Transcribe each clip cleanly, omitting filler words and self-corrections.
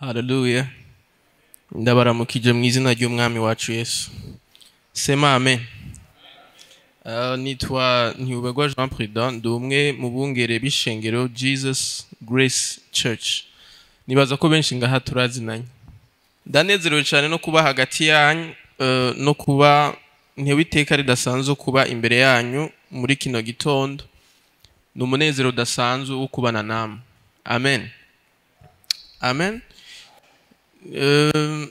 Haleluya. Ndabaramukije mu izina ry'umwami wacu Yesu. Sema amen. Nitwa Ntiyubagwa Jean Prudent, ndi umwe mu bungere b'ishengero Jesus Grace Church. Nibaza ko benshi ngaha turazinanye. Ndanezerewe cyane no kuba hagati yanyu, no kuba ntewe iteka ridasanzwe kuba imbere yanyu muri kino gitondo. Ni umunezero udasanzwe wo kubana namwe. Amen. Amen.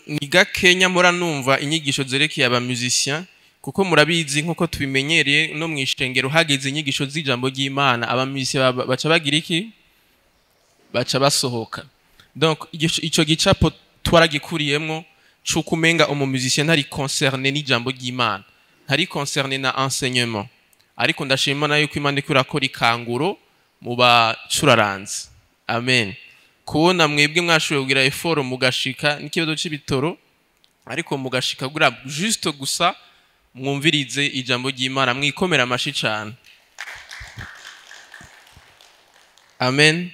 Ni gakenya mura numva inyigisho zerekeye aba musiciens, kuko murabizi nkuko tubimenyereye no mwishengero hageze inyigisho z'ijambo ry'Imana aba musiciens baca bagira iki? Baca basohoka. Donc ico gicapo twaragikuriyemwo cuko umenga umu musicien ntari concerné n'ijambo ry'Imana, ntari concerné na enseignement. Ariko ndashima nayo ko Imana iko irakora ikanguro mu bacuraranze. Amen. Kubona mwebwe mwashoboye kugira effort mugashika n'ikibazo c'ibitoro, ariko mugashika kugira juste gusa mwumvirize ijambo ry'Imana, mwikomera amashi cyane. Amen.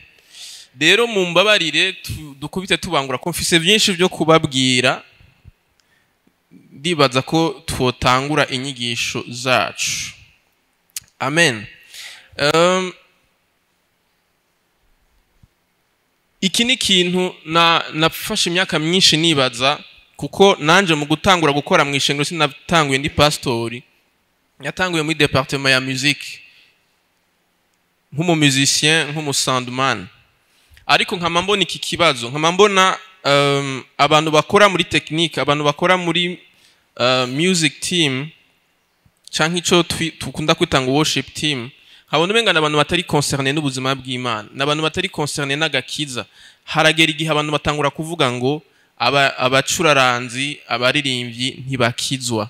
Rero mumbabarire dukubite tubangura ko mfise byinshi byo kubabwira, ndibaza ko twotangura inyigisho zacu. Amen. Iki ni kintu nafashe imyaka myinshi nibaza, kuko nanje mu gutangura gukora mu ishengero sinatanguye ndi pastori, natanguye muri departement ya musique nk'umu musicien, nk'umu soundman. Ariko nkama mbona iki kibazo, nkama mbona abantu bakora muri technique, abantu bakora muri music team canke ico tukunda kwita ngo worship team, habona umenga n'abantu batari concerné n'ubuzima bw'Imana, n'abantu batari concerné n'agakiza. Haragera igihe abantu batangura kuvuga ngo abacuraranzi, abaririmbyi ntibakizwa.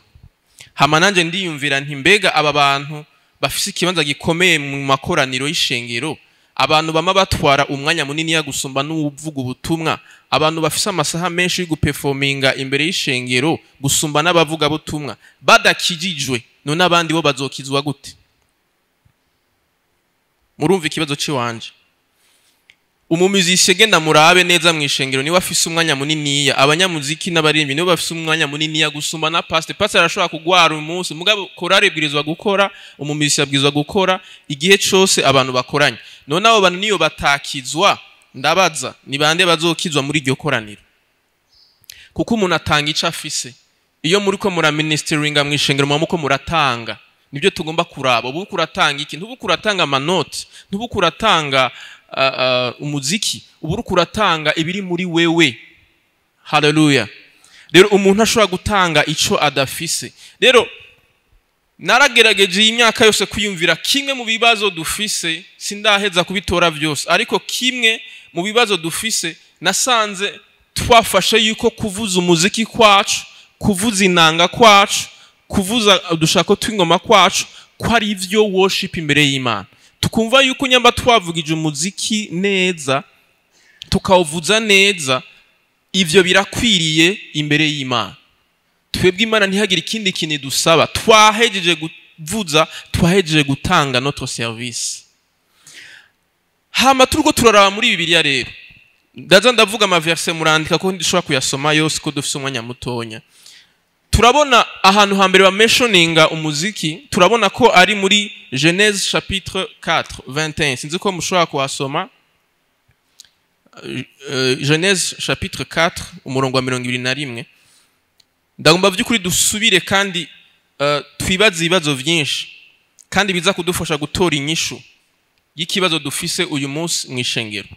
Hama nanje ndiyumvira nti mbega aba bantu bafise ikibanza gikomeye mu makoraniro y'ishengero, abantu bama batwara umwanya munini ya gusumba n'uvuga ubutumwa, abantu bafise amasaha menshi yo guperforminga imbere y'ishengero gusumba n'abavuga butumwa, badakijijwe, none abandi bo bazokizwa gute? Murumva ikibazo ciwanje. Umumuzishe genda murabe neza mwishengero niwe afise umwanya munini ya abanyamuziki n'abarimbi, niwe bafise umwanya munini ya gusumba na pastor. Pastor arashobora kugwara umunsi, mugabo korari ibwirizwa gukora, umumuzishe abwirizwa gukora igihe cose abantu bakoranye. None abo bantu niyo batakizwa, ndabaza ni bande bazokizwa muri iryo koraniro? Kuko umuntu atanga ico afise. Iyo muriko mura ministeringa mwishengero muba muko muratanga, nibyo tugomba kuraba. Ubu kuratanga iki? Ntubu kuratanga amanote, ntubu kuratanga umuziki, ubu kuratanga ibiri muri wewe. Haleluya. Rero umuntu ashobora gutanga ico adafise. Rero naragerageje iyi myaka yose kwiyumvira kimwe mu bibazo dufise, sindaheza kubitora byose, ariko kimwe mu bibazo dufise nasanze twafashe yuko kuvuza umuziki kwacu, kuvuza inanga kwacu, kuvuza udushako tw'ingoma kwacu ko ari ivyo worship imbere y'Imana. Tukumva yuko nyamba twavugije umuziki neza, tukawuvuza neza, ivyo birakwiriye imbere y'Imana. Twebwe Imana ntihagire ikindi kintu dusaba, twahejeje kuvuza, twahejeje gutanga notre service. Hama turiko turaraba muri Bibiliya rero, ndaza ndavuga ama verse murandika ko ndishobora kuyasoma yose ko dufise umwanya mutonya. Turabona ahantu hambere ba mentioninga umuziki, turabona ko ari muri Genèse chapitre 4 21. Sinzi ko mushobora kuhasoma. Genèse chapitre 4 umurongo wa 21. Ndagomba by'ukuri dusubire kandi twibaze ibibazo byinshi kandi biza kudufasha gutora inyishu y'ikibazo dufise uyu munsi mwishengero.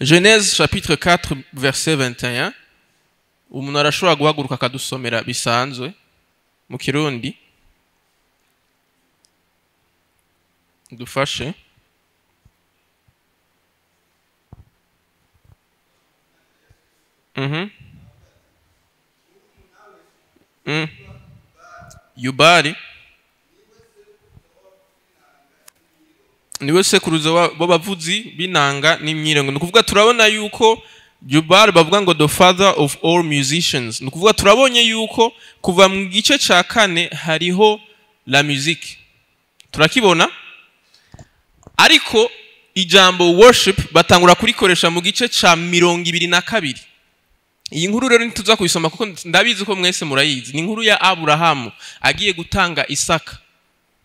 Genèse chapitre 4 verset 21. Umuntu arashobora guhaguruka akadusomera bisanzwe mu Kirundi, dufashe. Yubari niwe sekuruza w'abavuzi b'inanga n'imyirengo. Ni ukuvuga turabona yuko Jubal bavuga ngo the father of all musicians. Ni ukuvuga turabonye yuko kuva mu gice ca kane hariho la musique, turakibona. Ariko Ijambo worship batangura kurikoresha mu gice ca 22. Iyi nkuru rero ntituza kuyisoma kuko ndabizi ko mwese murayizi. Ni inkuru ya Aburahamu agiye gutanga Isaka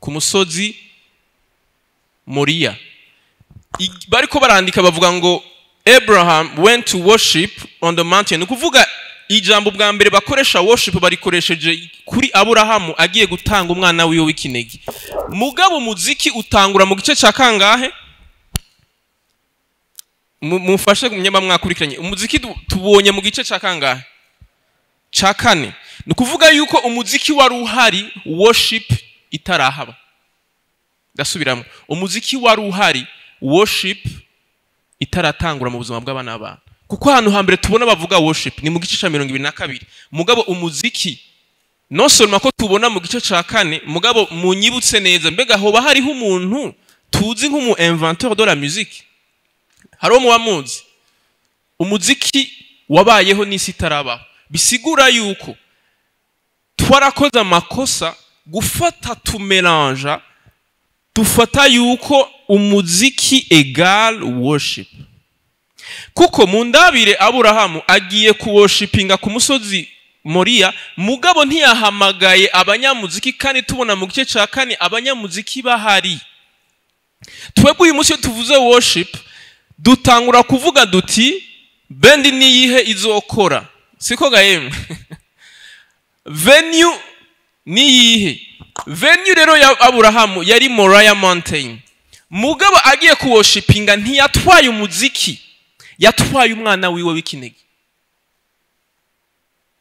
ku musozi Moriya. Bariko barandika bavuga ngo "Abraham went to worship on the mountain." Ni ukuvuga ijambo bwa mbere bakoresha worship barikoresheje kuri Aburahamu agiye gutanga umwana wiwe w'ikinege. Mugabo umuziki utangura mu gice cya kangahe? Mumfashe nyamba mwakurikiranye. Umuziki tubonye mu gice cya kangahe? Cya kane. Ni ukuvuga yuko umuziki wari uhari worship itarahaba. Ndasubiramo: umuziki wari uhari worship itaratangura mu buzima bw'abana b'abantu, kuko ahantu hambere tubona bavuga worship ni mu gice cya 22. Mugabo umuziki, non seulement ko tubona mu gice cya kane, mugabo munyibutse neza, mbega hoba hariho umuntu tuzi nk'umu inventeur de la musique? Hariho muba muzi? Umuziki wabayeho n'isi itarabaho. Bisigura yuko twarakoze amakosa gufata tumelanja, dufata yuko umuziki égal worship. Kuko mu ndabire, Aburahamu agiye kuworshipinga ku musozi Moriya, mugabo ntiyahamagaye abanyamuziki, kandi tubona mu gice cya kane abanyamuziki bahari. Twebwe uyu munsi iyo tuvuze worship dutangura kuvuga duti: "Band niyihe izokora?" Siko gahemwe? Venue niyihe? Venue rero ya Aburahamu yari Moriah Mountain. Mugabo agiye kuworshipinga ntiyatwaye umuziki, yatwaye umwana wiwe w'ikinege.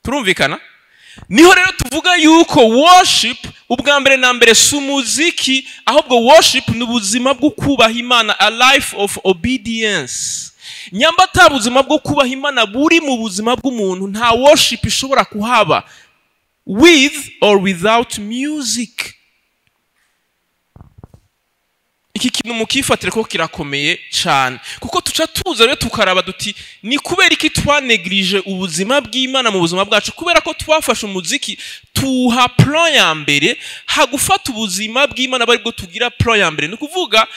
Turumvikana? Niho rero tuvuga yuko worship ubwa mbere na mbere si umuziki, ahubwo worship ni ubuzima bwo kubaha Imana, a life of obedience. Nyamba ata buzima bwo kubaha Imana buri mu buzima bw'umuntu, nta worship ishobora kuhaba, with or without music. Iki kintu mukifatire ko kirakomeye cyane, kuko tuca tuza rero tukaraba duti: "Ni kubera iki twanegirije ubuzima bw'Imana mu buzima bwacu?" Kubera ko twafashe umuziki tuha plan ya mbere, hagufata ubuzima bw'Imana bari bwo tugira plan ya mbere. Ni ukuvuga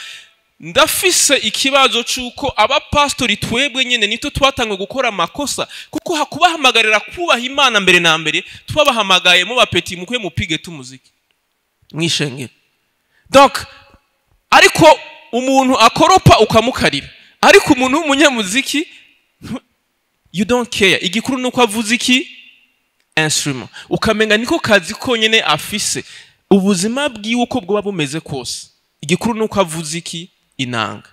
ndafise ikibazo c'uko abapastori twebwe nyene nito twatangiye gukora amakosa, kuko hakubahamagarira kubaha Imana mbere na mbere, twabahamagaye mu bapeti mukwiye mupige tumuziki mwishengero. Donc ariko umuntu akoropa ukamukarira, ariko umuntu w'umunyamuziki you don't care. Igikuru nuko avuze iki instrument, ukamenga niko kazi konyene afise. Ubuzima bwiwe uko bwoba bumeze kose, igikuru nuko avuze iki inanga.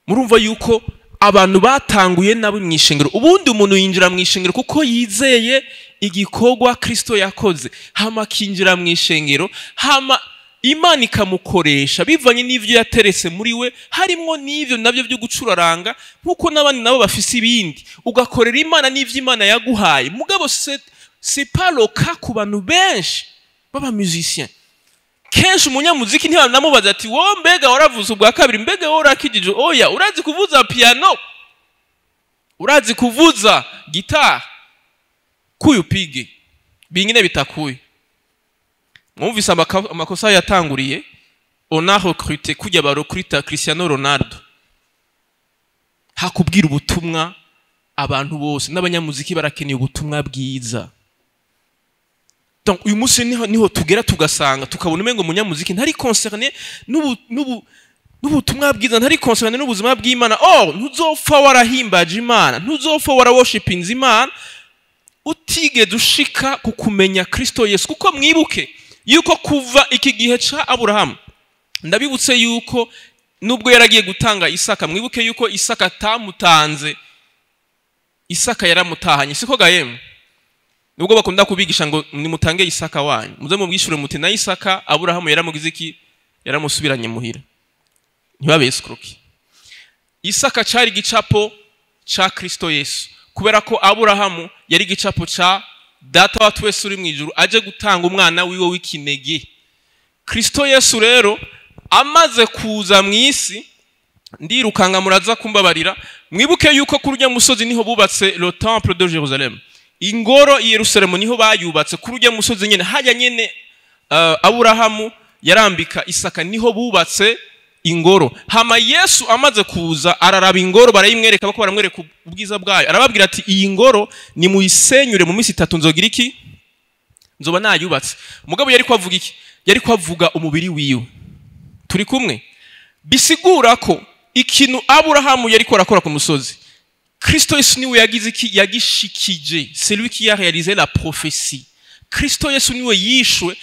Murumva yuko abantu batanguye nabo mu ishengero. Ubundi umuntu yinjira mu ishengero kuko yizeye igikorwa Kristo yakoze, hama akinjira mu ishengero, hama Imana ikamukoresha bivanye n'ivyo yateretse muri we, harimwo n'ivyo nabyo byo gucuraranga, nk'uko n'abandi nabo bafise ibindi. Ugakorera Imana n'ivyo Imana yaguhaye. Mugabo c'est pas le cas ku bantu benshi b'aba musiciens. Kenshi umunyamuziki ntibanamubaza ati: "Wowe mbega waravuze ubwa kabiri? Mbega wowe urakijije?" Oya, urazi kuvuza piano, urazi kuvuza guitare, kuyu upige bingine bitakuye. Mwumvise amakosa yatanguriye. On a recruté kujya barecruta Cristiano Ronaldo, hakubwira ubutumwa abantu bose. N'abanyamuziki barakeneye ubutumwa bwiza. Donc uyu munsi niho tugera tugasanga, tukabona umengo umunyamuziki ntari concerné n'ubutumwa bwiza, ntari concerné n'ubuzima bw'Imana. Oh, ntuzopfa warahimbaje Imana, ntuzopfa waraworshipinze Imana utigeze ushika ku kumenya Kristo Yesu. Kuko mwibuke yuko kuva iki gihe ca Aburahamu, ndabibutse yuko nubwo yaragiye gutanga Isaka, mwibuke yuko Isaka atamutanze, Isaka yaramutahanye. Siko gahemwe? Nubwo bakunda kubigisha ngo nimutange Isaka wanyu, muze mubwishure muti na Isaka Aburahamu yaramugize iki? Yaramusubiranye muhira. Ntibabescroke. Isaka cari igicapo ca Kristo Yesu, kubera ko Aburahamu yari igicapo ca Data wa twese uri mu ijuru, aje gutanga umwana wiwe w'ikinege. Kristo Yesu rero amaze kuza mu isi, ndirukanga, muraza kumbabarira. Mwibuke yuko kuri urya musozi niho bubatse le temple de Jérusalem, ingoro i Yerusalemu niho bayubatse, kuri urya musozi nyene hajya nyene Aburahamu yarambika Isaka, niho bubatse Ingoro. Hama Yesu amaze kuza, araraba ingoro, barayimwereka, bako baramwereka ubwiza bwayo, arababwira ati: "Iyi ngoro ni muyisenyure, mu minsi 3 nzogira iki? Nzoba nayubatse." Mugabo yari kwavuga iki? Yari kwavuga umubiri wiwe. Turi kumwe? Bisigura ko ikintu Aburahamu yari arakora ku musozi, Kristo Yesu niwe yagize iki? Yagishikije. C'est lui qui a réalisé la prophétie. Kristo Yesu niwe yishwe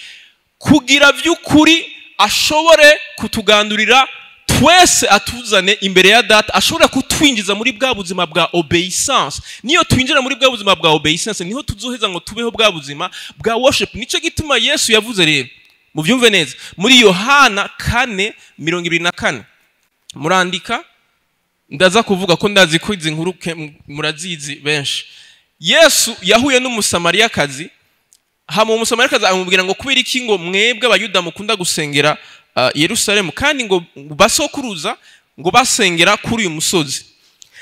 kugira vy'ukuri ashobore kutugandurira twese, atuzane imbere ya Data, ashobora kutwinjiza muri bwa buzima bwa obéissance. Niyo twinjira muri bwa buzima bwa obéissance, niho tuzoheza ngo tubeho bwa buzima bwa worship. Nico gituma Yesu yavuze rero, muvyumve neza, muri Yohana 4:24. Murandika, ndaza kuvuga ko ndazi ko izi nkuru murazizi benshi. Yesu yahuye n'Umusamariyakazi, hama Umusamariyakazi amubwira ngo: "Kubera iki ngo mwebwe Abayuda mukunda gusengera Yerusalemu, kandi ngo basokuruza ngo basengera kuri uyu musozi?"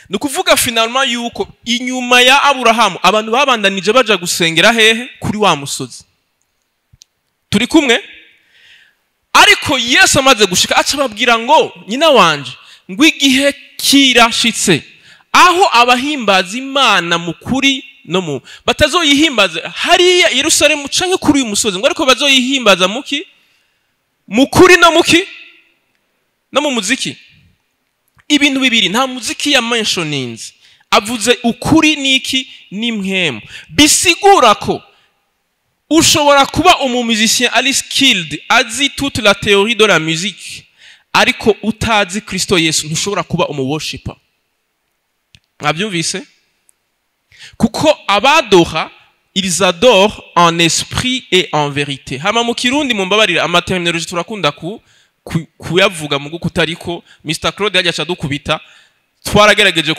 Ni ukuvuga finalement yuko inyuma ya Aburahamu abantu babandanije baja gusengera hehe? Kuri wa musozi. Turi kumwe? Ariko Yesu amaze gushika, aca ababwira ngo: "Nyina wanje, ngo igihe kirashitse aho abahimbaza Imana mu kuri no mu batazoyihimbaza hariya Yerusalemu canke kuri uyu musozi, ngo ariko bazoyihimbaza muki? Mu kuri no muki? No mu muziki." Ibintu bibiri, nta muziki ya mentionings, avuze ukuri niki? N'impwemu. Bisigura ko ushobora kuba umumusicien ari skilled, azi toute la théorie de la musique, ariko utazi Kristo Yesu ntushobora kuba umuworshiper. Mwabyumvise? Kuko abadora, ils adorent en esprit et en vérité. Hama mu Kirundi, mumbabarire, amaterminologie turakunda kuyavuga mu kutariko. Mr Claude yajya dukubita. Twaragerageje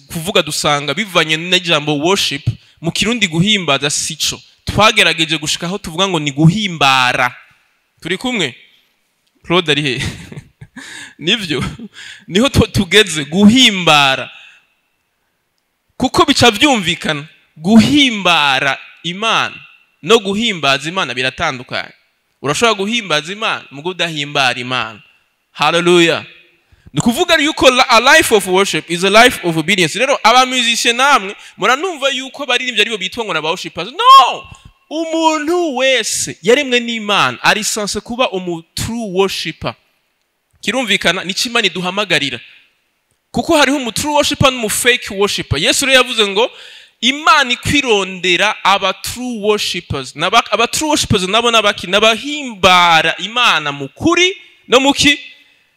kuvuga, dusanga bivanye n'ijambo worship mu Kirundi, guhimbaza sico. Twagerageje gushika aho tuvuga ngo ni guhimbara. Turi kumwe? Claude ari he? Nivyo, niho tugeze, guhimbara, kuko bica byumvikana. Guhimbara Imana no guhimbaza Imana biratandukanye. Urashobora guhimbaza Imana mugo udahimbara Imana. Haleluya! Ni ukuvuga yuko a life of worship is a life of obedience. Rero abamusiciens namwe muranumva yuko abaririmbyi aribo bitwa ngo n'aba worshipers. No, umuntu wese yaremwe n'Imana ari censé kuba umu true worshipper. Kirumvikana, nico Imana iduhamagarira, kuko hariho umu true worshipper n'umu fake worshipper. Yesu rero yavuze ngo Imana ikwirondera aba true worshipers. Aba true worshipers nabo nabaki? N'abahimbara Imana mu kuri no muki?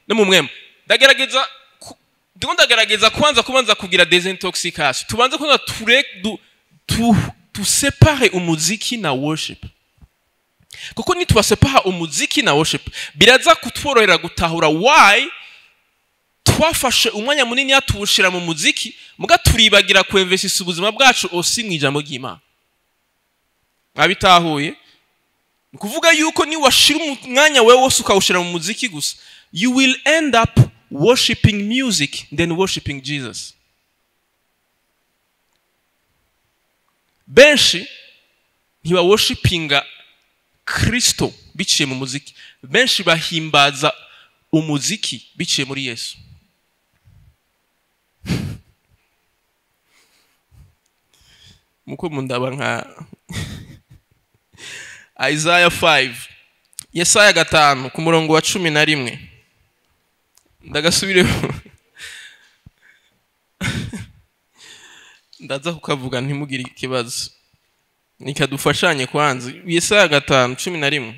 No mu mwema. Ndagerageza ndiko ndagerageza kwanza kubanza kugira désintoxication, tubanze kwanza ture du, tu, tusepare umuziki na worship, kuko nitubasepara umuziki na worship biraza kutworohera gutahura why twafashe umwanya munini tuwushira mu muziki, muga turibagira kuinvestisa ubuzima bwacu aussi mu ijambo ry'Imana. Mwabitahuye? Ni ukuvuga yuko niwashira umwanya wewe wose ukawushira mu muziki gusa, you will end up worshiping music than worshiping Jesus. Benshi ntibaworshipinga Kristo biciye mu muziki, benshi bahimbaza umuziki biciye muri Yesu. Muko mundaba nka Isaiah 5, Yesaya 5 ku murongo wa 11. Ndagasubiremo, ndaza kukavuga, ntimugire ikibazo, nikadufashanye kwanza. Yesaya 5:11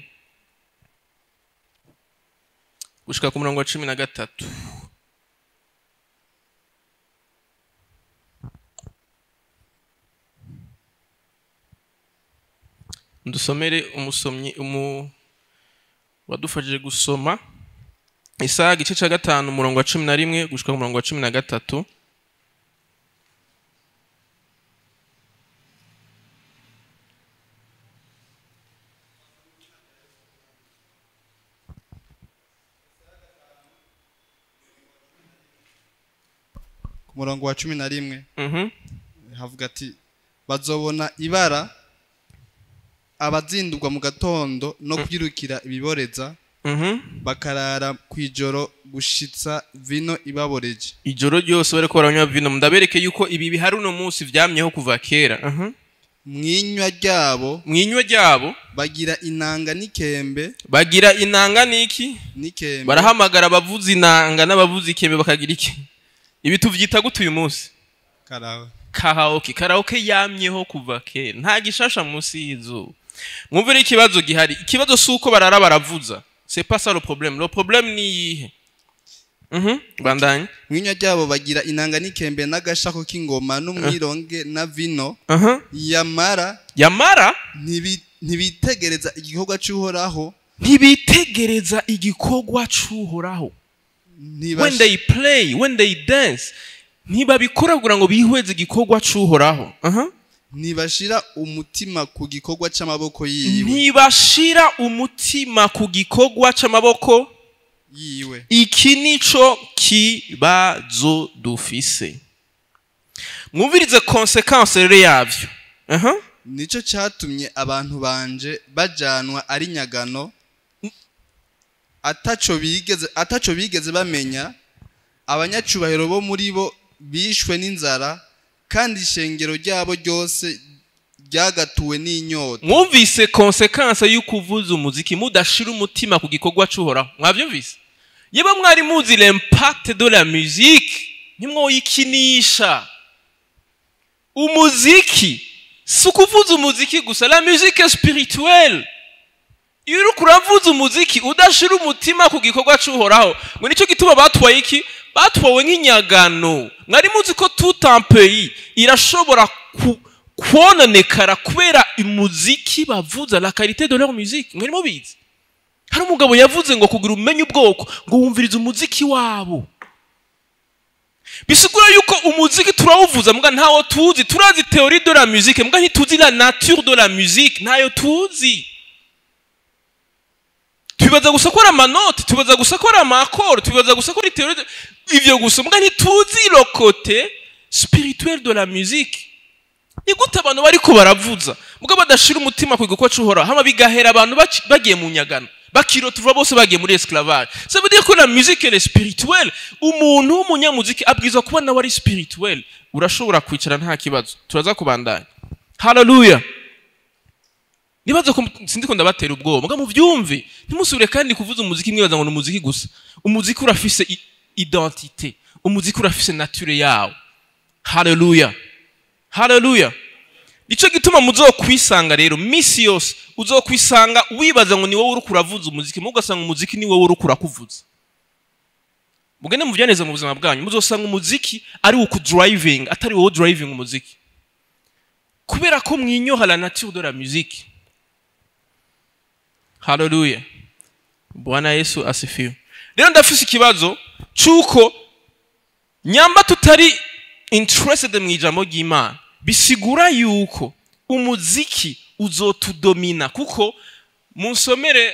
gushika ku murongo wa 13. Ndusomere, umusomyi wadufashije gusoma. Isaya igice cya 5, umurongo wa 11 gushika ku murongo wa 13. Ku murongo wa 11 havuga ati: "Bazobona ibara abazindurwa mu gatondo no kwirukira ibiboreza." Bakarara kw'ijoro gushitsa vino ibaboreje. Ijoro ryose bariko baranywa vino. Ndabereke yuko ibi bihari uno munsi vyamyeho kuva kera. Mwinywa ryabo, Mwinywa ryabo, bagira inanga n'ikembe. Bagira inanga n'iki? N'ikembe. Barahamagara abavuza inanga n'abavuza ikembe, bakagira iki? Ibi tuvyita gute uyu munsi? Karaoke. Karaoke. Karaoke yamyeho kuva kera, nta gishasha munsi y'izuba. Mwumvire ikibazo gihari. Ikibazo si uko barara baravuza, c'est pas ça le problème. Le problème ni iyihe? Bandanye. Mwinywa ryabo bagira inanga n'ikembe n'agashako k'ingoma n'umwironge na vino, yamara Yamara ntibitegereza igikorwa c'Uhoraho. Ntibitegereza igikorwa c'Uhoraho. When they play, when they dance, ntibabikora kugira ngo bihweze igikorwa c'Uhoraho. Ntibashira umutima ku gikorwa c'amaboko yiwe. Ntibashira umutima ku gikorwa c'amaboko yiwe. Iki nico kibazo dufise. Mwumvirize conséquence rero yavyo. Nico catumye abantu banje bajanwa ari nyagano, ataco bigeze bamenya. Abanyacubahiro bo muri bo bishwe n'inzara, kandi ishengero ryabo ryose ryagatuwe n'inyota. Mwumvise conséquence y'ukuvuza umuziki mudashira umutima ku gikorwa c'Uhoraho? Mwavyumvise? Yeba mwari muzi l'impact de la musique, ntimwoyikinisha. Umuziki si ukuvuza umuziki gusa, la musique est spirituelle. Iyo uriko uravuza umuziki udashira umutima ku gikorwa c'Uhoraho, ngo nicyo gituma batwaye iki? Batwawe nk'inyagano. Mwari muzi ko tout un pays irashobora kwononekara kubera umuziki bavuza, la qualité de leur musique? Mwari mubizi? Hari umugabo yavuze ngo kugira umenye ubwoko, ngo wumvirize umuziki wabo. Bisigura yuko umuziki turawuvuza mbwa ntawo tuzi. Turazi théorie de la musique, mbwa ntituzi la nature de la musique, ntayo tuzi. Twibaza gusa ko ari ama notes, twibaza gusa ko ari ama accords, twibaza gusa ko ari théorie ivyo gusa, mbwa ntituzi le côté spirituel de la musique. Ni gute abantu bariko baravuza mbwa badashira umutima ku gikorwa c'Uhoraho, hama bigahera abantu bagiye mu nyagano, bakirotuva bose bagiye muri esclavage? Ça veut dire que la musique, elle est spirituelle. Umuntu w'umunyamuziki abwirizwa kuba nawe ari spirituel. Urashobora kwicara, nta kibazo, turaza kubandanya. Haleluya! Nibaza ko sindiko ndabatera ubwoba, muga muvyumve. Ntimusubire kandi kuvuza umuziki mwibaza ngo ni umuziki gusa. Umuziki urafise identité, umuziki urafise nature yawo. Haleluya, haleluya! Nico gituma muzokwisanga rero misi yose uzokwisanga wibaza ngo ni wowe uriko uravuza umuziki, muga ugasanga umuziki ni wowe uriko urakuvuza. Mugende muvyaneze mu buzima bwanyu, muzosanga umuziki ari uku driving, atari wowe driving umuziki, kubera ko mwinyoha la nature de la musique. Haleluya! Bwana Yesu asifiwe. Rero ndafise ikibazo c'uko nyamba tutari interested mu ijambo ry'Imana, bisigura yuko umuziki uzotudomina. Kuko munsomere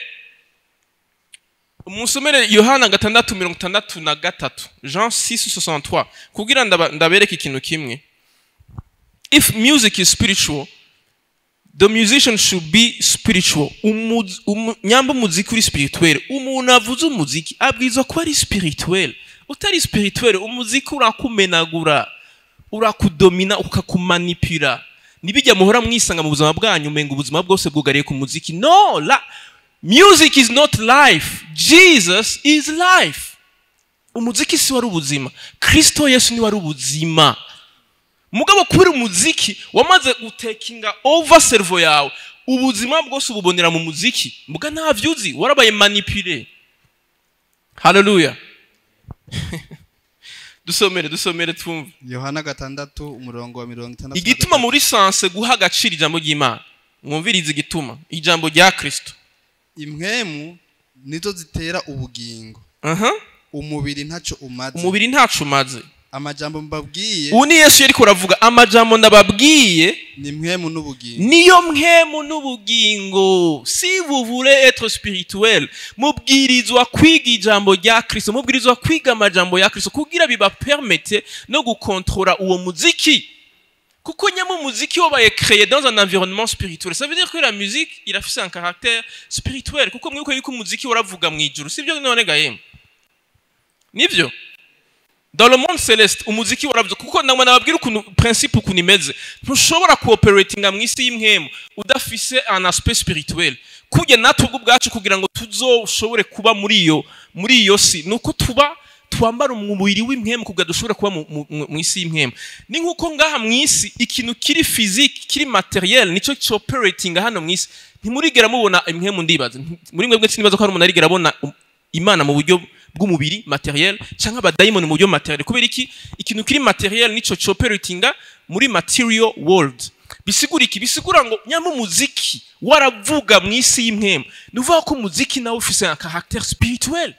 Yohana 6:63, Jean 6:63, kugira ndabereke ikintu kimwe. If music is spiritual, the musician should be spiritual. Nyamba umuziki uri spirituel, umuntu avuze umuziki abwirizwa kuba ari spirituel. Utari spirituel, umuziki urakumenagura, urakudomina, ukakumanipira. Nibijya muhora mwisanga mu buzima bwanyu umenga ubuzima bwose bwugariye ku muziki. No, la music is not life, Jesus is life. Umuziki si wari ubuzima, Kristo Yesu ni wari ubuzima. Mugabo kubera umuziki wamaze gutekinga over cerveau yawe, ubuzima bwose ububonera mu muziki, muga ntavyo uzi, warabaye manipulé. Haleluya! Dusomere, dusomere twumve. Yohana 6 umurongo wa 63. Igituma muri sens guha agaciro ijambo ry'Imana, mwumvirize igituma ijambo rya Kristo. Impwemu nizo zitera ubugingo, umubiri ntacyo umaze. Umubiri ntaco umaze. Amajambo mbabwiye Ubu ni Yesu yariko aravuga: amajambo ndababwiye ni impwemu n'ubugingo. niyo mpwemu n'ubugingo. Si vous voulez être spirituel, mubwirizwa kwiga ijambo rya Kristo, mubwirizwa kwiga amajambo ya Kristo, kugira bibapermete no gukontorora uwo muziki. Kuko nyama umuziki wabaye créé dans un environnement spirituel. Ça veut dire que la musique irafise un caractère spirituel, kuko mwibuke yuko umuziki waravuga mu ijuru, sibyo? None gahemba nivyo, dans le monde céleste umuziki waravuze. Kuko namwe nababwira ukuntu principe ukuntu imeze: ntushobora cooperatinga mu isi y'impwemu udafise un aspect spirituel. Kujya natwe ubwo ubwacu, kugira ngo tuzoshobore kuba muri iyo si, nuko tuba twambara umubiri w'impwemu kugira dushobore kuba mu isi y'impwemu. Ni nkuko ngaha mu isi ikintu kiri physique, kiri matériel, nico cooperating hano mu isi. Ntimurigera mubona impwemu, ndibaza muri mwebwe sinibaza ko hari umuntu arigera abona Imana mu buryo bw'umubiri matériel, canke abadayimoni mu buryo matériel. Kubera iki? Ikintu kiri matériel nico cooperatinga muri material world. Bisigura iki? Bisigura ngo nyama umuziki waravuga mu isi y'impwemu, ni ukuvuga ko umuziki nawe ufise un caractère spirituel.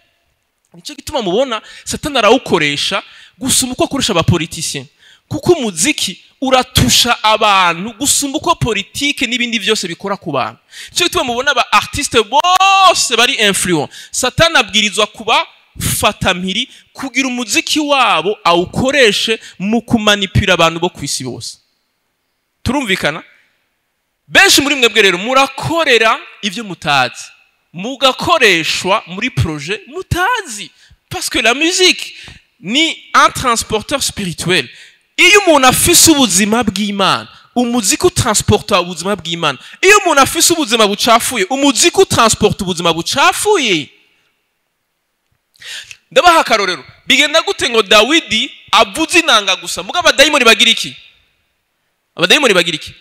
Nicyo gituma mubona Satani arawukoresha gusumba uko akoresha abapoliticiens, kuko umuziki uratusha abantu gusumba uko politike n'ibindi byose bikora ku bantu. Nicyo gituma mubona aba artiste bose bari influent, Satani abwirizwa kuba fatampiri kugira umuziki wabo awukoreshe mu kumanipura abantu bo ku isi bose. Turumvikana? Benshi muri mwebwe rero murakorera ibyo mutazi, mugakoreshwa muri projet mutazi, parce que la musique ni un transporteur spirituel. Iyo umuntu afise ubuzima bw'Imana, umuziki utransporta ubuzima bw'Imana. Iyo umuntu afise ubuzima bucafuye, umuziki utransporta ubuzima bucafuye. Ndabaha akarorero: bigenda gute ngo Dawidi avuze inanga gusa, muga abadayimoni bagira iki? Abadayimoni bagira iki?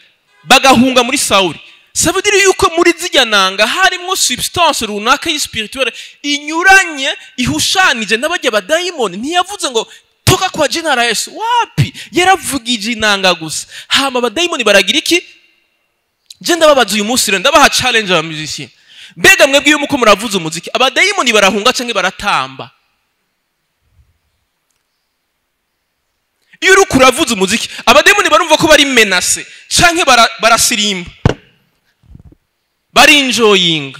Bagahunga muri Sawuli. Ça veut dire yuko muri zirya nanga harimwo substance runaka y'ispirituelle inyuranye, ihushanije n'abajya abadayimoni. Ntiyavuze ngo "Toka kwa jina la Yesu", wapi, yaravugije inanga gusa, hama abadayimoni baragira iki? Je ndababaza uyu munsi rero, ndabaha challenge, aba musiciens: mbega mwebwe iyo muko muravuza umuziki, abadayimoni barahunga canke baratamba? Iyo uriko uravuza umuziki, abadayimoni barumva ko bari menacés canke barasirimba, barinjoyinga?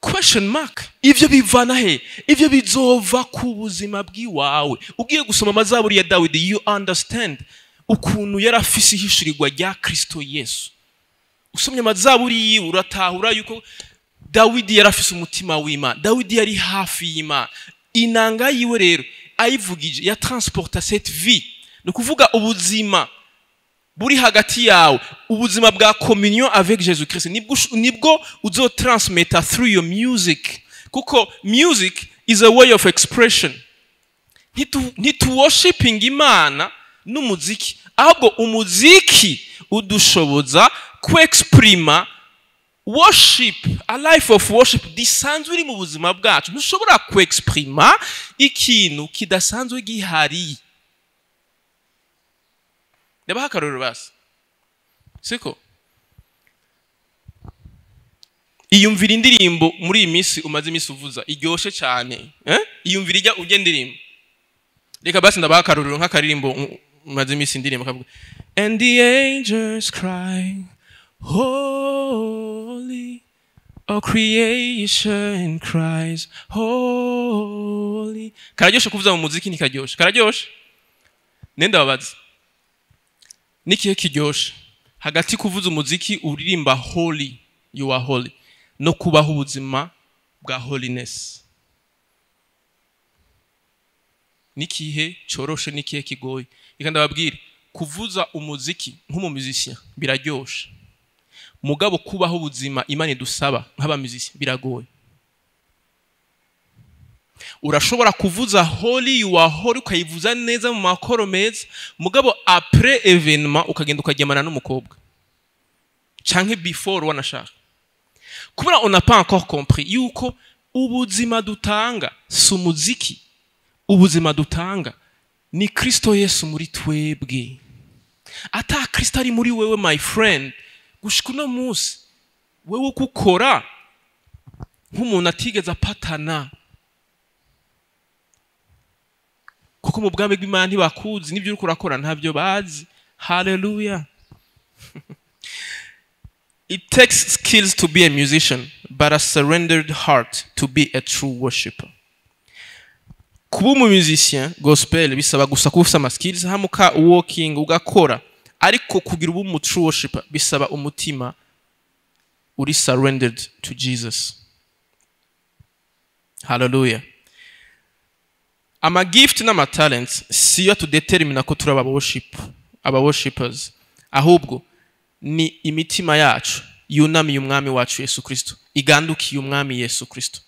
Question mark. Ivyo bivana he? Ivyo bizova ku buzima bw'iwawe. Ugiye gusoma amazaburi ya Dawidi, you understand ukuntu yari afise ihishurirwa rya Kristo Yesu. Usomye amazaburi yiwe, uratahura yuko Dawidi yari afise umutima w'Imana, Dawidi yari hafi y'Imana. Inanga yiwe rero ayivugije ya transporta cette vie, ni ukuvuga ubuzima buri hagati yawe, ubuzima bwa communion avec Jésus Christ, nibwo uzotransmeta through your music, kuko music is a way of expression. Ntituworshipinga Imana n'umuziki, ahubwo umuziki udushoboza kwexprima worship, a life of worship disanzwe iri mu buzima bwacu. Ntushobora kwexprima ikintu kidasanzwe gihari. Ndabaha akarorero basi, siko? Iyumvira indirimbo muri iyi minsi umaze iminsi uvuza iryoshe cyane, eh? Iyumvira ijya ujya indirimbo. Reka basi ndabaha akarorero nk'akaririmbo umaze iminsi indirimbo kavuga "And the angels cry holy, all creation cries holy". Kararyoshe kuvuza mu muziki? Ntikaryoshe? Kararyoshe. Nenda babaza, nikihe kiryoshe hagati kuvuza umuziki uririmba "Holy, you are holy" no kubaho ubuzima bwa holiness? Nikihe coroshe? Nikihe kigoye? Reka ndababwire: kuvuza umuziki nk'umumuzisien biraryoshe, mugabo kubaho ubuzima Imana idusaba nk'abamuzisien biragoye. Urashobora kuvuza "Holy, you are holy", ukayivuza neza mu makoro meza, mugabo après événement ukagenda ukaryamana n'umukobwa, canke before wanashaka, kubera on n'a pas encore compris yuko ubuzima dutanga si umuziki, ubuzima dutanga ni Kristo Yesu muri twebwe. Ata Kristo ari muri wewe, my friend, gushika uno munsi wewe uko ukora nk'umuntu atigeze apatana, kuko mu bwami bw'Imana ntibakuzi, n'ibyo uriko urakora ntabyo bazi. Haleluya! It takes skills to be a musician, but a surrendered heart to be a true worshipper. Kuba umu musicien gospel bisaba gusa kuba ufise ama skills, hamuka working ugakora, ariko kugira ubu umu true worshiper bisaba umutima uri surrendered to Jesus. Hallelujah. Ama gift n'ama talents siyo tudetermina ko turi aba worshipers, ahubwo ni imitima yacu yunamiye umwami wacu Yesu Kristo, igandukiye umwami Yesu Kristo.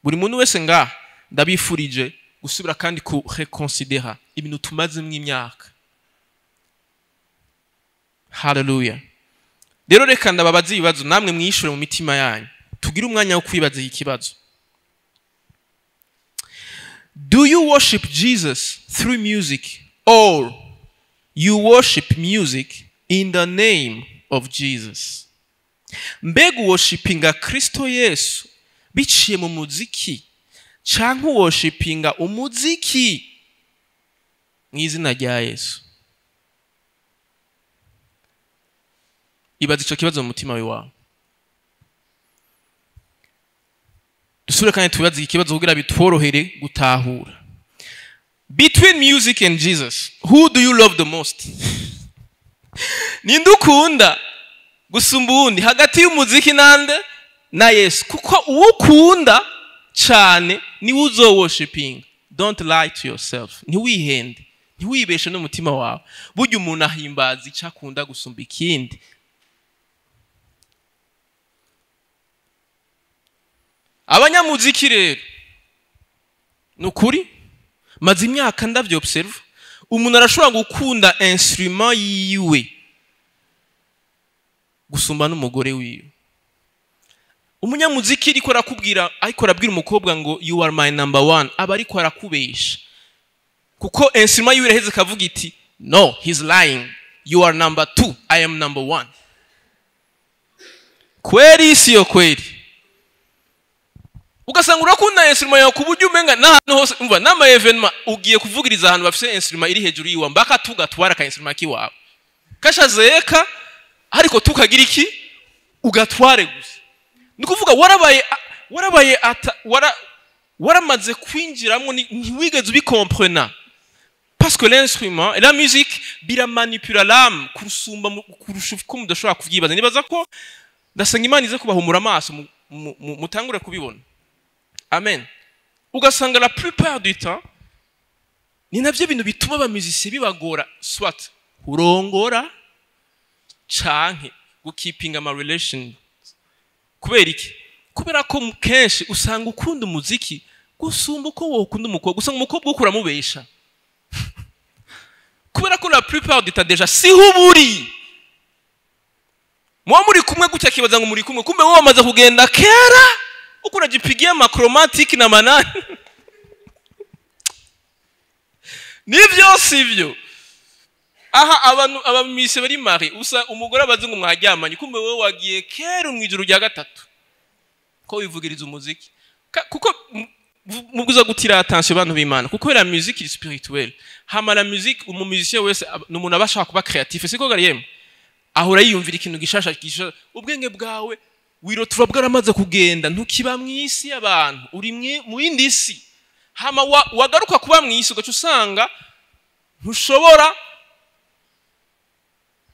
Buri muntu wese nga ndabifurije gusubira kandi ku reconsidera ibintu tumazemo imyaka. Hallelujah. Rero reka ndababaze ibibazo namwe mwishure mu mitima yanyu, tugire umwanya wo kwibaza iki kibazo. Do you worship Jesus through music, or you worship music in the name of Jesus? Mbega worshipinga Kristo Yesu biciye mu muziki, canke worshipinga umuziki mu izina rya Yesu? Ibaza ico kibazo mu mutima wawe. Dusubire kandi tubaze iki kibazo kugira bitworohere gutahura. Between music and Jesus, who do you love the most? Ninde ukunda gusumba uwundi hagati y'umuziki nande na Yesu? Kuko uwo ukunda cyane niwe uzoworshipinga. Don't lie to yourself. Ntiwihende, ntiwibeshe n'umutima wawe. Burya umuntu ahimbaza icyo akunda gusumba ikindi. Abanyamuziki rero nukuri maze imyaka ndavyo observe, umuntu arashobora gukunda instrument yiwe gusumba n'umugore wiwe. Umunyamuziki ariko arakubwira, ariko arabwira umukobwa ngo you are my number one, aba ariko arakubesha, kuko instrument yiwe iraheze kavuga iti no, he's lying, you are number 2, I am number 1. Kweri siyo kweri? Ugasanga urakunda instrument yawe kuburyo umenga n'ahantu hose, umva n'ama evenement ugiye kuvugiriza ahantu bafise instrument iri hejuru yiwa, mbaka tugatwara ka instrument kiwawe kashazeka, ariko tukagira iki ugatware gusa. Nikuvuga warabaye waramaze kwinjiramo, ntiwigeze ubikomprena, parce que l'instrument et la musique biramanipula l'âme kurusumba kurusha uko mudashobora kuvyibaza. Nibaza ko ndasenga Imana ize kubahumura amaso mutangure kubibona. Amen. Ugasanga la plupart du temps ni navyo bintu bituma abamuziciens bibagora, soit kurongora canke gukeepinga ama relation. Kubera iki? Kubera ko kenshi usanga ukunda umuziki gusumba uko wokunda umukobwa, usanga umukobwa ukuramubesha. Kubera ko la plupart du temps déjà si huburi mwa muri kumwe gutya kibaza ngo muri kumwe, kumbe wowe wamaze kugenda kera uko unajipigia machromatic na manani. Nivyo sivyo? Aha abantu abamise bari mari usa umugore abazi ngo mwaryamanye, kumbe wowe wagiye kera mu ijuru rya gatatu ko wivugiriza umuziki. Kuko mubwiza gutira attention abantu b'Imana, kuko la musique est spirituelle. Hama la musique umu musicien wese n'umuntu abashaka kuba créatif, siko gariyemo ahora yiyumvira ikintu gishasha gishasha. Ubwenge bwawe wirotura bwaramaze kugenda, ntukiba mwisi y'abantu, uri mu yindi si. Hama wagaruka kuba mwisi ugaca usanga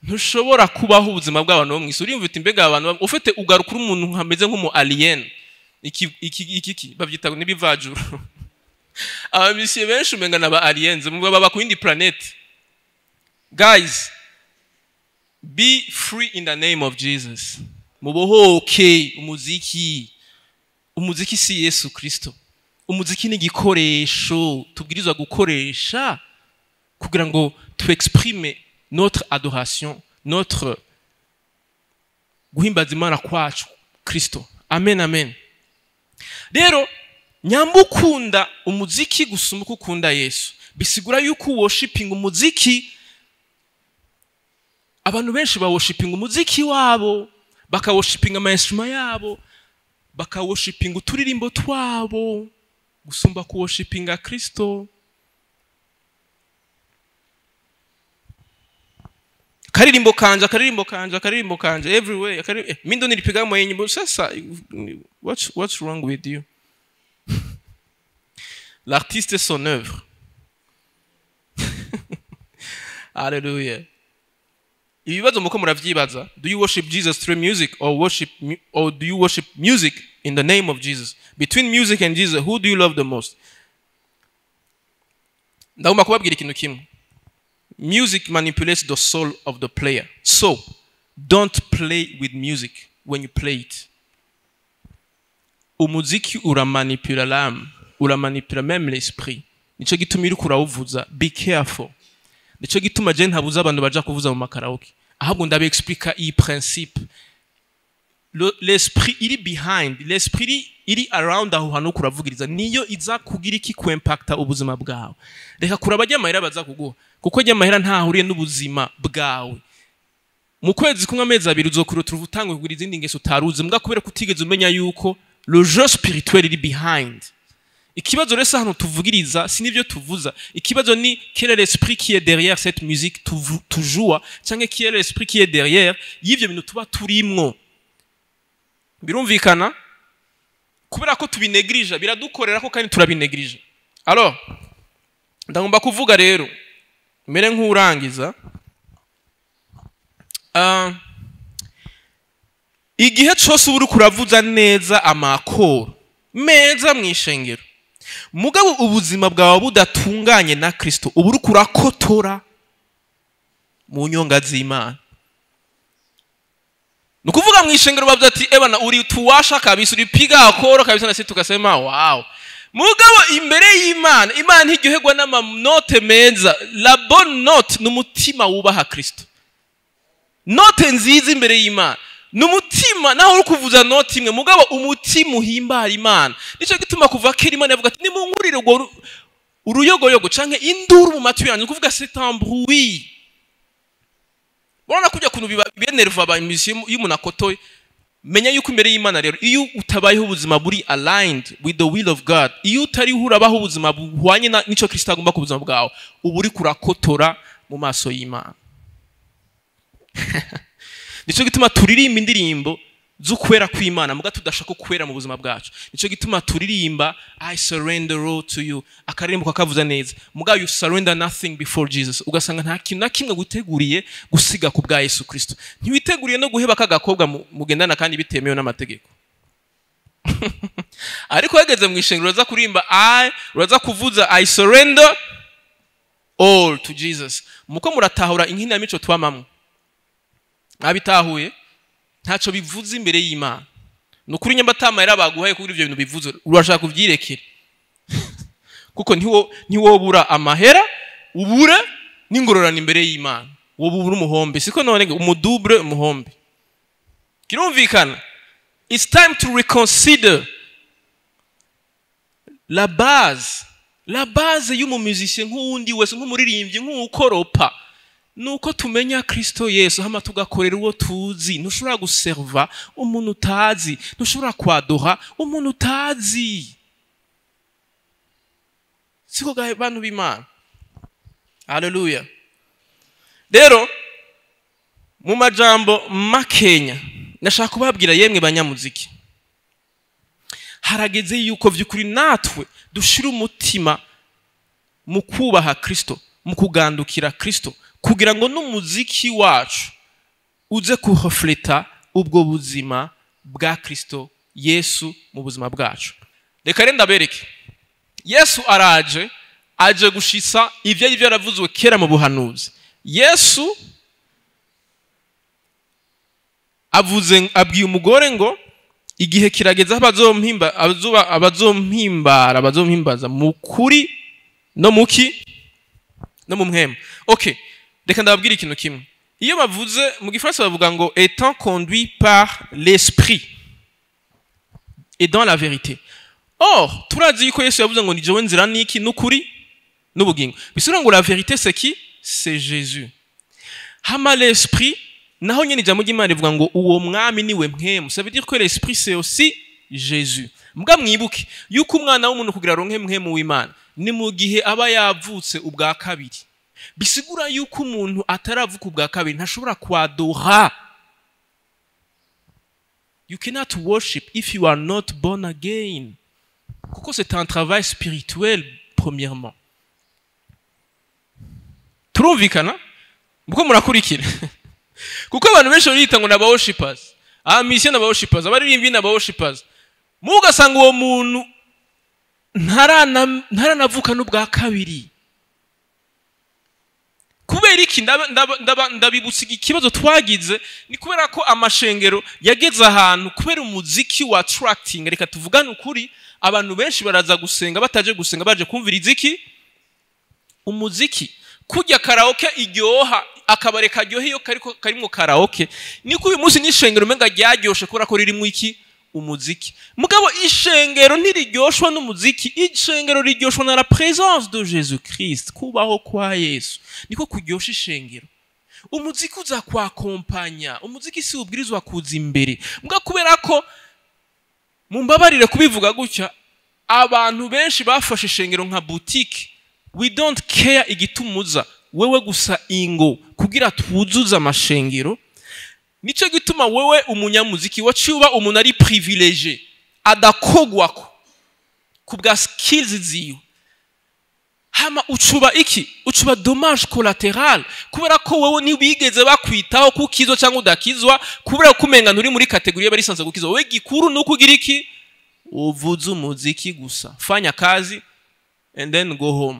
ntushobora kubaho ubuzima bw'abantu bo mwisi. Uriyumva uti mbega abantu ufite ugaruka uri umuntu nkameze nk'umu alien, iki iki iki bavyita n'ibivajuru. Abamisiye benshi umenga naba aliens, baba ku yindi planet. Guys, be free in the name of Jesus. Mubohoke umuziki. Umuziki si Yesu Kristo. Umuziki ni igikoresho tubwirizwa gukoresha kugira ngo tu exprime notre adoration, notre guhimbaza Imana kwacu Kristo. Amen, amen. Rero nyamba ukunda umuziki gusumba uko ukunda Yesu, bisigura yuko worshiping umuziki. Abantu benshi ba worshiping umuziki wabo, bakaworshipinga ama instrument yabo, bakaworshipinga uturirimbo twabo gusumba ku worshipinga Kristo. Karirimbo kanje, akaririmbo kanje, akaririmbo kanje everywhere, mindo nilipiga mwenye. Sasa what's wrong with you? L'artiste est son œuvre. Hallelujah. Ibibazo muko muravyibaza: do you worship Jesus through music or do you worship music in the name of Jesus? Between music and Jesus, who do you love the most? Ndagomba kubabwira ikintu kimwe: music manipulates the soul of the player, so don't play with music when you play it. Umuziki uramanipula l'âme, uramanipula même l'esprit. Nico gituma uriko urawuvuza, be careful. Nico gituma je ntabuza abantu baja kuvuza mu makaraoke, ahubwo ndabexplica iyi principe. L'esprit iri behind, l'esprit iri around aho hantu kuravugiriza, niyo iza kugira iki? Kuimpacta ubuzima bwawe. Reka kuraba ajya baza kuguha, kuko ajya amahera ntahuriye n'ubuzima bwawe. Mu kwezi kumwe, amezi 2, uzokurota utangwe kugura izindi ngeso utaruzi mbwa, kubera ko utigeze umenya yuko le jeu spirituel iri behind. Ikibazo rero si ahantu tuvugiriza, si nibyo tuvuza. Ikibazo ni: quel est l'esprit qui est derrière cette musique tujua, cyangwa quel est l'esprit qui est derrière y'ivyo bintu tuba turimwo? Birumvikana? Kubera ko tubinegrija, biradukorera ko kandi turabinegrija. Alors ndagomba kuvuga rero mere nk'urangiza. Igihe cyose uba uriko uravuza neza amakoro meza mu ishengero, mugabo ubuzima bwawe budatunganye na Kristo, uba uriko urakotora mu nyonga z'Imana. Ni ukuvuga mu ishengero bavuze ati: "Ebana, uri tuwasha kabisa, uripiga accord kabisa," na sisi tukasema: "Wow." Mugabo imbere y'Imana, Imana ntiryoherwa n'amanote meza. La bonne note ni umutima wubaha Kristo. Note nziza imbere y'Imana ni umutima, naho uri kuvuza note imwe, mugabo umutima uhimbara Imana. Nicyo gituma kuva kera Imana yavuga ati: "Nimunkurire urwo uruyogoyogo canke induru mu matwi yanyu." Ni ukuvuga c'est un bruit. Urabona kujya kuntu biba biénerva abamusiciens iyo umuntu akotoye. Menya yuko imbere y'Imana rero, iyo utabayeho ubuzima buri aligned with the will of God, iyo utariho urabaho ubuzima buhwanye n'ico Kristo agomba ku buzima bwawe, uba uriko urakotora mu maso y'Imana. Nicyo gituma turirimba indirimbo z'ukwera kw'Imana, muga tudashaka kwera mu buzima bwacu. Nicyo gituma turirimba "I surrender all to you", akaririmbo kakavuza neza, muga you surrender nothing before Jesus. Ugasanga nta kintu na kimwe guteguriye gusiga ku bwa Yesu Kristo. Ntiwiteguriye no guheba k'agakobwa mugendana kandi bitemewe n'amategeko, ariko wageze mu ishengero uraza kuririmba I uraza kuvuza "I surrender all to Jesus". Muko muratahura inkinamico twamamwo? Mwabitahuye? Ntacyo bivuze imbere y'Imana. Ni ukuri, nyamba atamayera baguhaye kuri ibyo bintu bivuze, urashaka kubyirekera, kuko ntiwobura amahera ubure n'ingororano imbere y'Imana. Wowe ubura umuhombe, siko? None umudouble umuhombe. Kirumvikana? It's time to reconsider la base. La base y'umumusicien nk'uwundi wese, nk'umuririmbyi, nk'ukoropa, nuko tumenya Kristo Yesu, hama tugakorera uwo tuzi. Ntushobora guserva umuntu utazi, ntushobora kwadora umuntu utazi, siko gahe, bantu b'Imana? Haleluya. Rero mu majambo makenya, ndashaka kubabwira: yemwe banyamuziki, harageze yuko vy'ukuri natwe dushira umutima mu kubaha Kristo, mu kugandukira Kristo, kugira ngo n'umuziki wacu uze kurefleta ubwo buzima bwa Kristo Yesu mu buzima bwacu. Reka rero ndabereke. Yesu araje, aje gushitsa ibyo ari byo yaravuzwe kera mu buhanuzi. Yesu avuze, abwiye umugore ngo igihe kirageze aho abazompimbara, abazompimbaza mu kuri no muki no mu mpwemu. Okay, reka ndababwira ikintu kimwe. Iyo bavuze mu gifaransa, bavuga ngo "étant conduit par l'esprit et dans la vérité". Or turazi yuko Yesu yavuze ngo: "Ni jewe nzira niki n'ukuri n'ubugingo." Bisigura ngo la vérité, c'est qui? C'est Jésus. Hama l'esprit naho nyene, ijambo ry'Imana rivuga ngo uwo mwami niwe mpwemu. Ça veut dire que l'esprit, c'est aussi Jésus. Mbwa mwibuke yuko umwana w'umuntu kugira aronke mpwemu w'Imana ni mu gihe aba yavutse ubwa kabiri. Bisigura yuko umuntu ataravuka ubwa kabiri ntashobora kwadora. You cannot worship if you are not born again, kuko c'est un travail spirituel. Premièrement, turumvikana muko murakurikira, kuko abantu benshi barita ngo naba worshipers, mission naba worshipers, abaririmbyi naba worshipers, mugasanga uwo muntu ntaranavuka n'ubwa kabiri. Kubera iki? Ndabibutsa ikibazo twagize, ni kubera ko amashengero yageze ahantu kubera umuziki wa attracting. Reka tuvugane ukuri, abantu benshi baraza gusenga bataje gusenga, baje kumviriza iki? Umuziki. Kujya karaoke iryoha, akabare karyoha iyo kariko karimo karaoke, niko uyu munsi n'ishengero umenga ryaryoshe kubera ko ririmo iki? Umuziki. Mugabo ishengero ntiriryoshwa n'umuziki, ishengero riryoshwa na la présence de Jésus Christ, kubaho kwa Yesu niko kuryosha ishengero. Umuziki uza kwakompanya, umuziki si ubwirizwa kuza imbere. Mugabo kubera ko, mumbabarire kubivuga gutya, abantu benshi bafashe ishengero nka boutique, we don't care igitumuza wewe gusa ingo kugira twuzuze amashengero. Nico gituma wewe umunyamuziki waciye uba umuntu ari privilégié, adakogwako kubwa skills ziwe, hama ucuba iki? Ucuba dommage collatéral, kubera ko wewe ntibigeze bakwitaho kukizwa cyangwa udakizwa, kubera ko umenga nturi muri catégorie y'abarisanzwe gukizwa. Wewe gikuru nuko ugira iki? Uvuze umuziki gusa, fanya kazi and then go home.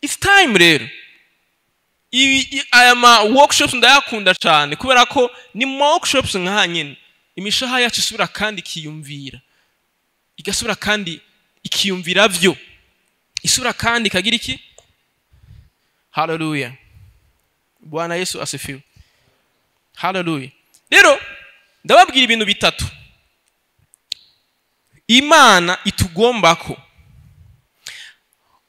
It's time rero. Aya ma workshops ndayakunda cyane, kubera ko ni ma workshops nka nyine imishaha yacu isubira kandi ikiyumvira, igasubira kandi ikiyumvira vyo, isubira kandi ikagira iki? Haleluya, Bwana Yesu asifiwe. Haleluya. Rero ndababwira ibintu bitatu Imana itugombako: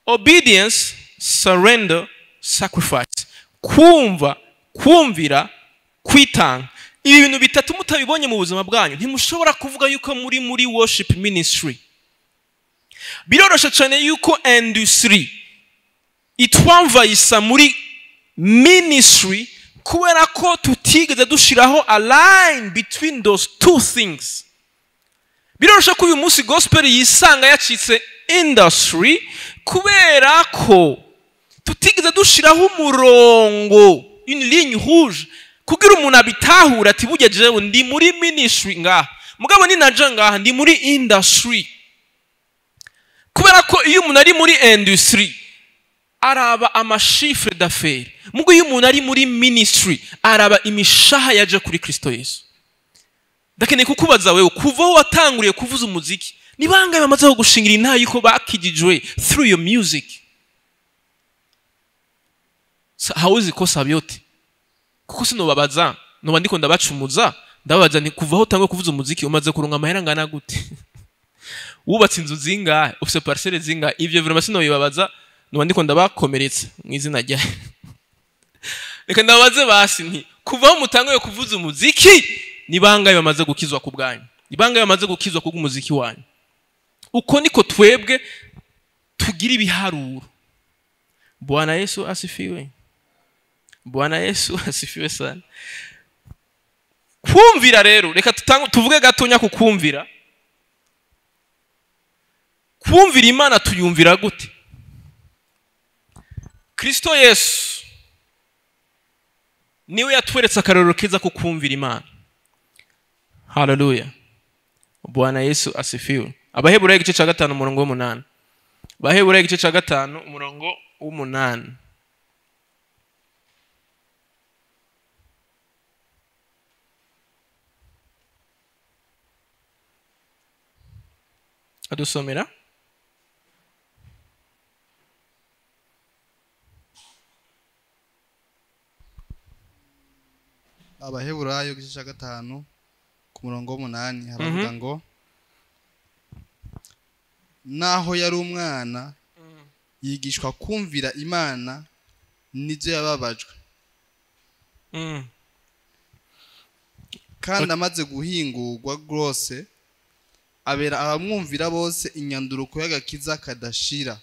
obedience, surrender, sacrifice. Kumva, kumvira, kwitanga. Ibi bintu bitatu mutabibonye mu buzima bwanyu, ntimushobora kuvuga yuko muri worship ministry. Biroroshe cyane yuko industry itwamvayisa muri ministry, kubera ko tutigeze dushiraho a line between those two things. Biroroshe ko uyu munsi gospel yisanga yacitse industry, kubera ko tutigeze dushiraho umurongo, une ligne rouge, kugira umuntu abitahura ati burya jewe ndi muri ministry ngaha, mugabo ni naje ngaha ndi muri industry. Kubera ko iyo umuntu ari muri industry araba amachiffre d'affaires, mugo iyo umuntu ari muri ministry araba imishaha yaje kuri Kristo Yesu. Ndakeneye kukubaza wewe, kuva aho watanguriye kuvuza umuziki, ni bangahe bamaze gushingira intayi yuko bakijijwe through your music? Hawezi kosa vyote, kuko sinobabaza, noba ndiko ndabacumuza, ndababaza nti kuva aho utanguye kuvuza umuziki umaze kuronka amahera angana gute? Wubatse inzu zingahe? Ufise parcelle zingahe? Ivyo vraiment sinobibabaza, noba ndiko ndabakomeretsa mu izina rya. Reka ndababaze basi nti kuva aho mutanguye kuvuza umuziki, ni bangahe bamaze gukizwa ku bwanyu? Ni bangahe bamaze gukizwa ku bw'umuziki wanyu? Uko niko twebwe tugira ibiharuro. Bwana Yesu asifiwe. Bwana Yesu asifiwe sana. Kumvira rero, reka tuvuge gatonya ku kumvira. Kumvira Imana tuyumvira gute? Kristo Yesu niwe yatweretse akarorero keza ko kumvira Imana. Haleluya, Bwana Yesu asifiwe. Abaheburayo igice cya 5 umurongo w'umunani. Abaheburayo igice cya 5 umurongo w'umunani. Adusomera. Abaheburayo igice cya 5 ku murongo w'umunani haravuga ngo naho yari umwana yigishwa kumvira Imana nivyo yababajwe, kandi amaze guhingurwa rwose abera abamwumvira bose inyanduruko y'agakiza kadashira.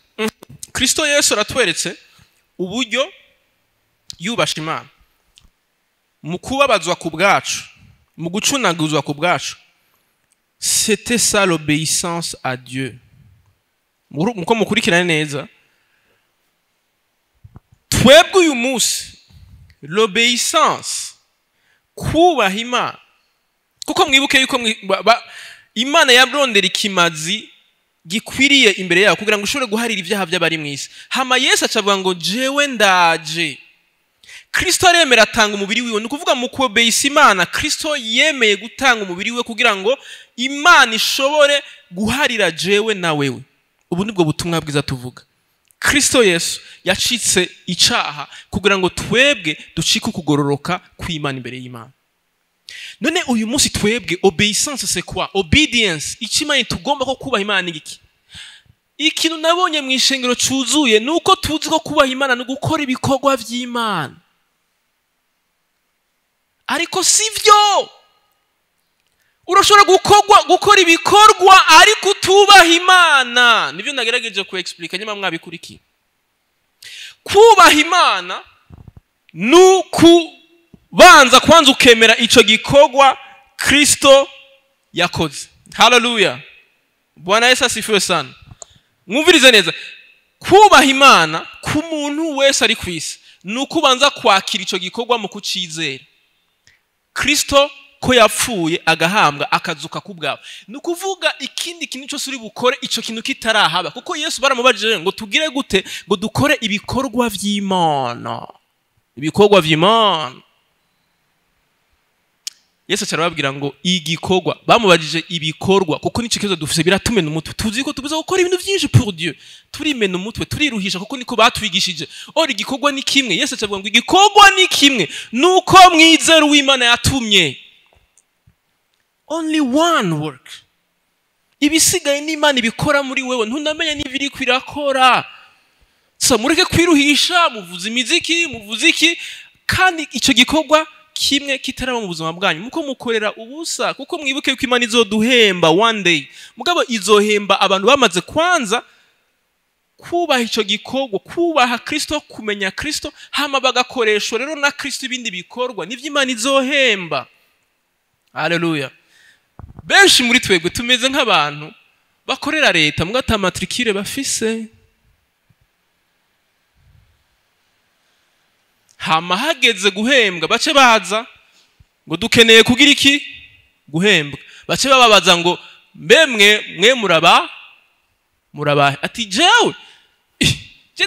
Kristo Yesu aratweretse uburyo yubasha Imana mu kubabazwa ku bwacu, mu gucunaguzwa ku bwacu. C'était ça l'obéissance à Dieu. Muko mukurikirane neza. Twebwe uyu munsi l'obéissance, kubaha Imana, kuko mwibuke yuko Imana yarondera ikimazi gikwiriye imbere yayo kugira ngo ushobore guharira ibyaha by'abari mu isi. Hama Yesu acavuga ngo jewe ndaje. Kristo aremera atanga umubiri wiwe. Ni ukuvuga mu kuobeyisa Imana, Kristo yemeye gutanga umubiri wiwe kugira ngo Imana ishobore guharira jewe na wewe. Ubu nibwo butumwa bwiza tuvuga. Kristo Yesu yacitse icaha kugira ngo twebwe ducike ukugororoka kw'Imana imbere y'Imana. None uyu munsi twebwe obéissance c'est quoi? Obedience, icyo Imana tugomba ko kubaha Imana ni iki? Ikintu nabonye mu ishengero cuzuye nuko tuzi ko kubaha Imana ni gukora ibikorwa vy'Imana. Ariko sivyo. Urashobora gukora ibikorwa ariko utubaha Imana. Nivyo nagerageje ku expliquer nyuma mwabikurikiye. Kubaha Imana nuku banza kwanza ukemera ico gikorwa Kristo yakoze. Haleluya. Bwana Yesu asifiwe sana. Mwumvirize neza. Kubaha Imana ku muntu wese ari kwisi nuko ubanza kwakira ico gikorwa mu kucizera. Kristo ko yapfuye agahambwa akazuka kubwawe. Nukuvuga ikindi kintu cyose uri bukore ico kintu kitarahaba, kuko Yesu baramubajije ngo tugire gute ngo dukore ibikorwa vy'Imana. Ibikorwa vy'Imana. Yesu arababwira ngo igikorwa, bamubajije ibikorwa, kuko nico kibazo dufise, biratumena umutwe. Tuzi ko tubuza gukora ibintu byinshi pour Dieu, turimena umutwe, turiruhisha kuko niko batwigishije. Ora igikorwa ni kimwe. Yesu acavuga ngo igikorwa ni kimwe, nuko mwizera uw'Imana yatumye. Only one work. Ibisigaye n'Imana ibikora muri wewe, ntunamenye n'ibiri kwirakora. So mureke kwiruhisha, muvuze imiziki, muvuze iki, kandi ico gikorwa kimwe kitaraba mu buzima bwanyu muko mukorera ubusa. Kuko mwibuke yuko Imana izoduhemba one day. Mugabo izohemba abantu bamaze kwanza kubaha ico gikorwa, kubaha Kristo, kumenya Kristo, hama bagakoreshwa rero na Kristo ibindi bikorwa, nivyo Imana izohemba. Haleluya. Benshi muri twebwe tumeze nk'abantu bakorera leta mugata matricule bafise. Hama hageze guhembwa bace baza ngo dukeneye kugira iki? Guhembwa. Bace bababaza ngo mbemwe mwe muraba ati jewe je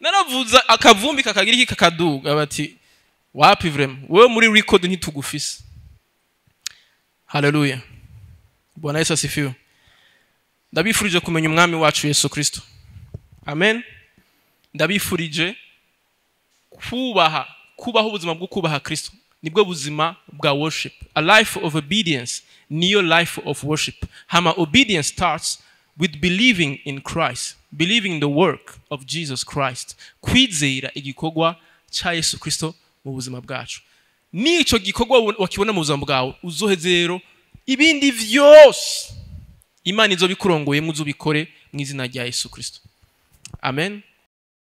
naravuza akavumbi kakagira iki kakaduga, bati wapi vraiment wewe muri record ntitugufise. Haleluya. Bwana Yesu asifiwe. Ndabifurije kumenya umwami wacu Yesu Kristo. Amen. Ndabifurije kubaho ubuzima bwo kubaha Kristo. Nibwo buzima bwa worship. A life of obedience niyo life of worship. Hama obedience starts with believing in Christ, believing the work of Jesus Christ. Kwizera igikorwa cha Yesu Kristo mu buzima bwacu. Nico gikorwa wakibona mu buzima bwawe, uzoheze rero ibindi vyose Imana izobikurongoye muzubikore mu izina rya Yesu Kristo. Amen.